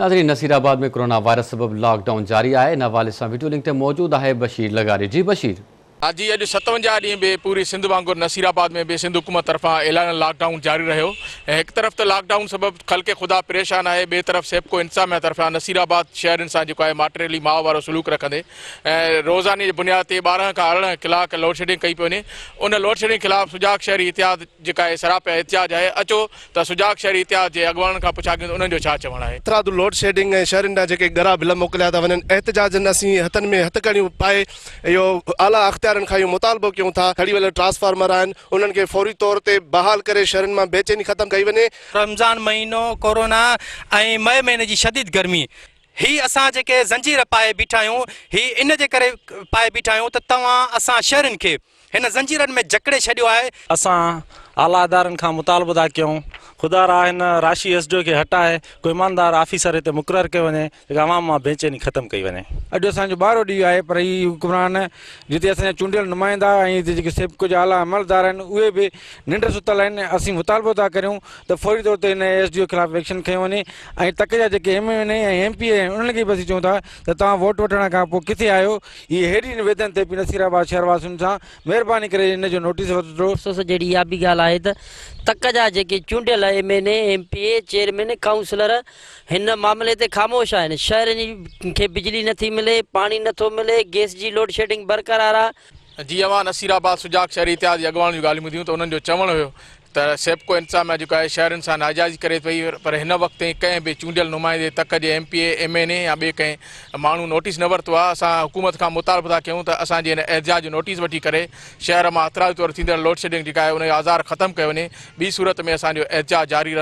ناظرين نصير آباد ۾ corona virus سبب لاڪ ڊائون جاري آهي ان حوالي سان وڊيو لنڪ تي موجود آهي بشير لغاري جي بشير. جي اڄ 57 ڏينهن به پوري سنڌ وانگر نصير آباد ۾ به سنڌ حڪومت طرفان اعلانيل لاڪ ڊائون جاري رهيو ۽ هڪ طرف ته لاڪ ڊائون سبب خلق خدا پريشان آهي ٻئي طرف سيپڪو انتظاميا طرفان نصير آباد شهرين سان جيڪو آهي ماٽيلي ماء وارو سلوڪ رکندي ۽ روزاني جي بنياد تي 12 کان 18 ڪلاڪ لوڊشيڊنگ ڪئي پئي وڃي ان لوڊشيڊنگ خلاف سجاڳ شهري اتحاد جيڪا آهي سراپيا احتجاج آهي اچو ته سجاڳ شهري اتحاد جي اڳواڻن کان پڇا ڪيون ته انهن جو ڇا چوڻ آهي. هٿرادو لوڊ شيڊنگ ۽ شهرين ڏانهن جيڪي ڳرا بل موڪليا ٿا وڃن احتجاجن اسين هٿن ۾ هٿڪڙيون پائي اهو اعليٰ اختيارين کان اهو مطالبو ڪيون ٿا کڙي ويل ٽرانسفارمر آهن انهن کي فوري طور تي بحال ڪري شهرين مان بيچيني ختم ڪئي وڃي. رمضان مهينو، ڪورونا ۽ مئي مهيني جي شديد گرمي، هي اسان جيڪي زنجير پائي بيٺا آهيون، هي ان جي ڪري پائي بيٺا آهيون ته توهان اسان شهرين کي هن زنجيرن ۾ جڪڙي ڇڏيو آهي. اسان اعليٰ ادارن کان مطالبو ٿا ڪيون خدا را هن راشي ايس ڊي او کي هٽائي ڪو ايماندار آفيسر هتي مقرر ڪيو وڃي جيڪا عوام مان بيچيني ختم ڪئي وڃي. اڄ اسان جو ٻارهون ڏينهن آهي پر هي حڪمران جتي اسان جا چونڊيل نمائندا ۽ هتي جيڪي سيپڪو جا اعليٰ عملدار آهن اهي به ننڊ ستل آهن اسين مطالبو ٿا ڪريون ته فوري طور تي هن ايس ڊي او خلاف ايڪشن کنيو وڃي ۽ تڪ جا جيڪي ايم اين اي ۽ ايم پي اي آهن انهن کي به اسين چئون ٿا ته توهان ووٽ وٺڻ کان پوء ڪٿي آهيو هي هيڏين ويڌن تي به نصير آباد شهر واسين سان مهرباني ڪري ان جو نوٽيس وٺو. افسوس جهڙي اها به ڳالهه آهي ته تڪ جا جيڪي چونڊيل M N A, M P A, chairman, councillor هن معاملي تي خاموش آهن. شهرين کي بجلي نٿي ملي، پاڻي نٿو ملي، گئس جي لوڊشيڊنگ برقرار آهي. جي اوهان نصير آباد سجاڳ شهري اتحاد جي اڳواڻن جون ڳالهيون ٻڌيون ته انهن جو چوڻ هيو ته سيپڪو انتظاميا جيڪو آهي شهرين سان ناجائزي ڪري پئي پر هن وقت تائين ڪنهن به چونڊيل نمائندي تڪ جي M P A, M N A يا ٻئي ڪنهن ماڻهو نوٽيس نه ورتو آهي اسان حڪومت کان مطالبو ٿا ڪيون ته اسان جي هن احتجاج جو نوٽيس وٺي ڪري شهر مان هٿرادو طور ٿيندڙ لوڊشيڊنگ جيڪا آهي ان جو آزار ختم ڪيو وڃي ٻي صورت ۾ اسان جو احتجاج جاري رهندو.